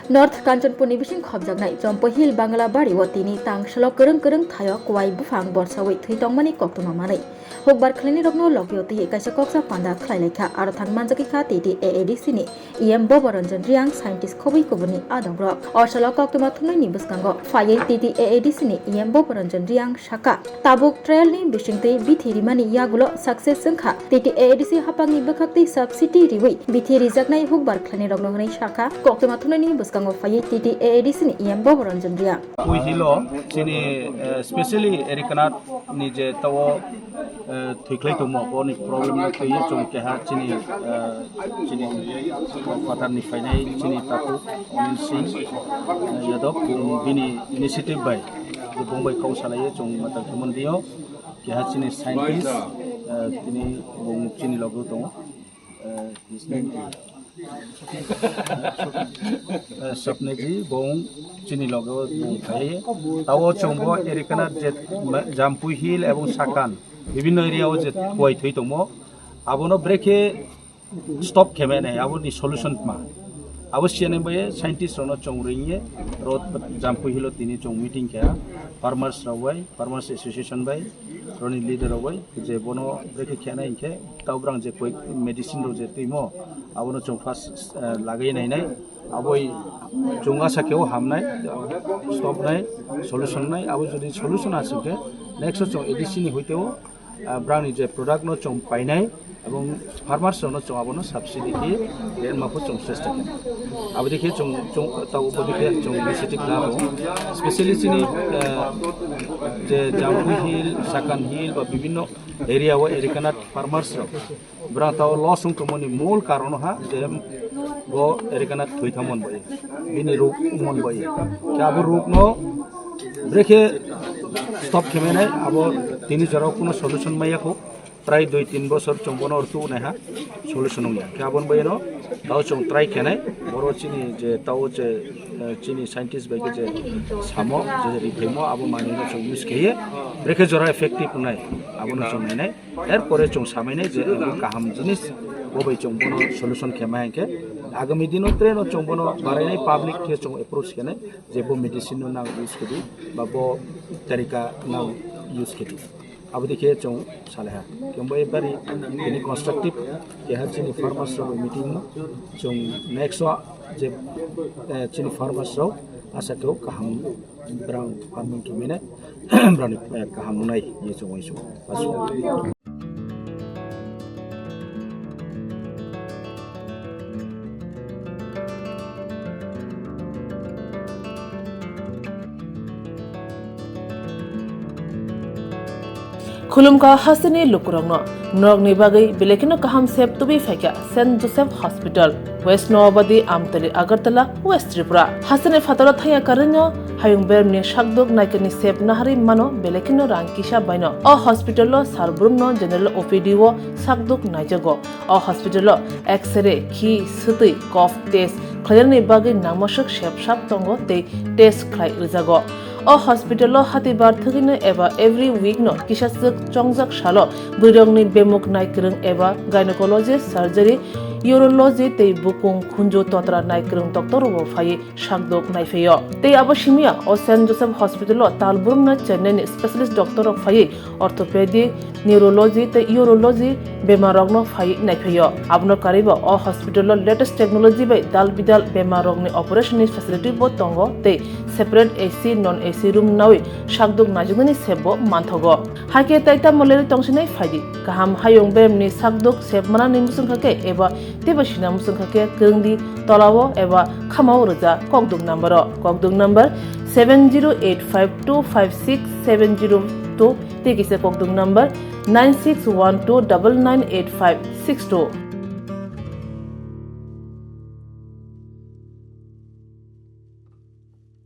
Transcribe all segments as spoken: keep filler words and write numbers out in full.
North Kanchanpurni bising khopjaknai Chompo Hill Bangla Bari o tini tang salo kwrwng kwrwng thaio kwai buphang borsawi thwi tongmani koktwma manwi hukbar khlainai rokno logio twi kaisa koksa panda khlai laikha. Aro thang manjagwi kha T T A A D C ni E M Boboranjan Riang, scientist khobwi kuburni adongrok. O salo koktwma thumnaini bwskango phaiwi T T A A D C ni E M Boboranjan Riang sakha, tabuk trial ni bisingtwi bithi rimani yagulo success wngkha. T T A A D C hapangni bwkhaktwi subsidy riwi bithi rijaknai hukbar khlainai rokno hwnwi sakha. Koktwma thumnaini bwskango phaiwi T T A A D C ni E M Boboranjan Riang. Pui hilo chini, eh, specially Erikanat ni je tao, eh, thwiklai tongmo, boni problem no twiwi chwng keha chini, eh, chini phatarni phainai chini takhuk Amin Singh, eh, Yadav, bini initiative bai, je bung bai kok salaiwi chwng mwtai khe mon dio, keha chini scientist, eh, tini bung chini logo tongo. Eh, his name is, eh, Swapniji, bung chini logo bung phai. Tao chwng bo Erikanat je ma-, Jampui Hill ebong Sakan, bibinno area o je kuai thwi tongmo, abono brekhe stop khe mane, aboni solution ma. Abo siyanai bai scientist rokno chwng ringye, rot Jampui Hill o tini chwng meeting khe, farmers rok bai, farmers association bai, roni leader rok bai, je bono brekhe khenai hinkhe, tao brang je koi medicine rok je twimo, abono chwng first, eh, lagwi nainai, aboi chwng asa khe o hamnai, stop nai, solution nai, abo jodi solution aswk khe, next o chwng A D C ni hoite o, ah, brangni je product no chwng painai, ebong farmers rokno chwng abono subsidy khe rent mapho chwng chesta khe. Abodi khe chwng, chwng, tao bodi khe chwng initiative na tongo. Specially chini, eh, je Jampui Hill, Sakan Hill ba bibinno area o Erikanat farmers rok, brang tao loss wng tongmani mul karon ha je bo Erikanat thwi thamon bai, bini ruk mon bai. Khe abo ruk no brekhe stop khe mane abo tini jorao kuno solution maya kho. Prai dui tin bosor chwng bono rwtwi naiha, solution wngya. Khe aboni bagwino tao chwng try khenai, boro chini je tao je, eh, chini scientist bai khe je samo, je riphaimo, abo manwino chwng use kheye, brekhe jora effective wngnai, abono chwng nainai. Erpore chwng samainai je abo kaham jinis, bo bai chwng bono solution khe ma hinkhe, agami dino traino chwng bono barainai, public khe chwng approach khenai, je bo medicine no nang use khedi, ba bo tarika nang use khedi. Abodi khe chwng salaiha. Khe bo bari tini constructive keha chini farmers rok meeting no chwng next o je, eh, chini farmers rok asa khe kaham brang farming khe mene brang ni, eh, kaham nai ye chwng uansuk. Khulumkha hasteni lukurokno, norokni bagwi belai kheno kaham sep tubui phaikha Saint Joseph Hospital, West Noabadi, Amtali, Agartala, West Tripura. Hasteni phataro thangya karwino hayung beremni sakduk naikani sep naharwi mano belai kheno rang kisa baino. O hospital-o sal brumno general O P D-o sakduk naijago. O hospital-o X-ray, khi, swtwi, cough test khlainani bagwi nangmaswk sep sap tongo tei test khlai rwjago. O hospital-o hatibar thwgwino eba every week-no kisaswk chongjak salo bwrwirokni bemuk naikwrwng eba gynecology, surgery, urology tei bukung khunju totra naikwrwng doctor-rokbo phaiwi sakdok naiphaio. Tei abo simiya o Saint Joseph Hospital-o tal brumno Chennai-ni specialist doctor-rok phaiwi orthopedic, neurology tei urology bemarrokno phaiwi naiphaio. Abono karwibo o hospital-o latest technology bai dal bidal bemarrokni operation-ni facility-bo tongo tei separate A C, non A C room nawi sakdok naijaknani sepbo manthogo. Hakhe tai tamo lerwi tongsinai phaidi. Kaham hayung beremni sakdok sep manani muchungkha khe eba teibo sina muchungkha khe kwrwngdi tolao eba khamao rwja kokduk number-o. Kokduk number seven zero eight five two five six seven zero two tei kisa kokduk number nine six one two double nine eight five six two.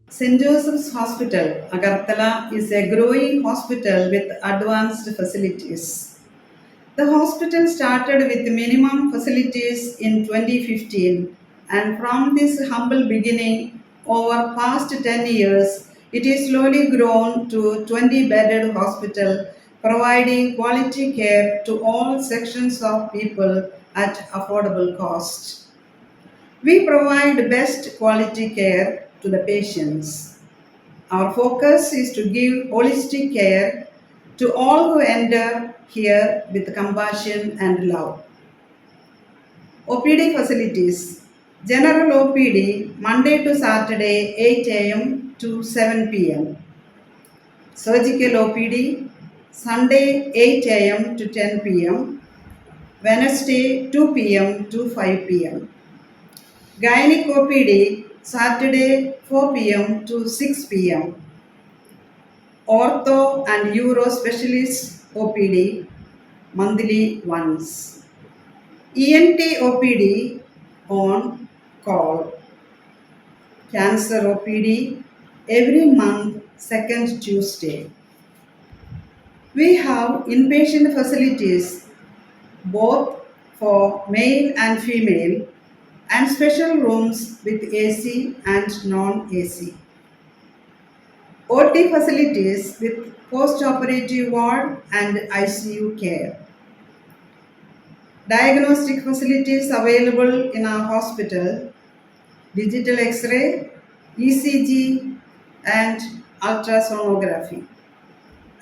Saint Joseph's Hospital, Agartala is a growing hospital with advanced facilities. The hospital started with minimum facilities in twenty fifteen, and from this humble beginning, over past ten years, it is slowly grown to twenty bedded hospital, providing quality care to all sections of people at affordable cost. We provide best quality care to the patients. Our focus is to give holistic care to all who enter here with compassion and love. O P D facilities. General O P D, Monday to Saturday, eight a m to seven p m. Surgical O P D, Sunday, eight a m to ten p m, Wednesday, two p m to five p m. Gynec O P D, Saturday, four p m to six p m. Ortho and Uro Specialist O P D, monthly once. E N T O P D on call. Cancer O P D every month, second Tuesday. We have inpatient facilities both for male and female, and special rooms with A C and non-A C. O T facilities with post-operative ward and I C U care. Diagnostic facilities available in our hospital: digital X-ray, E C G, and ultrasonography.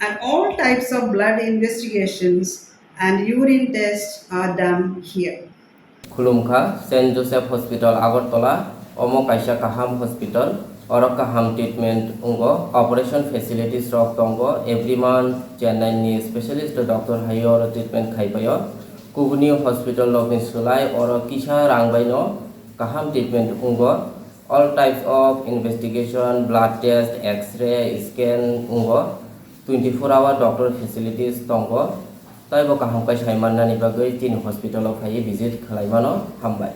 And all types of blood investigations and urine tests are done here. Khulumkha, Saint Joseph Hospital, Agartala. Omo kaisa kaham hospital. Oro kaham treatment wngo. Operation facilities rok tongo. Every month Chennai ni specialist doctor hai oro treatment khai paio. Kubuni hospital rok ni swlai oro kisa rang bai no kaham treatment wngo. All types of investigation, blood test, X-ray, scan wngo. Twenty four hour doctor facilities tongo. Taibo kaham kai sai mannani bagwi chini hospital o phaiwi visit khlai mano. Hambai.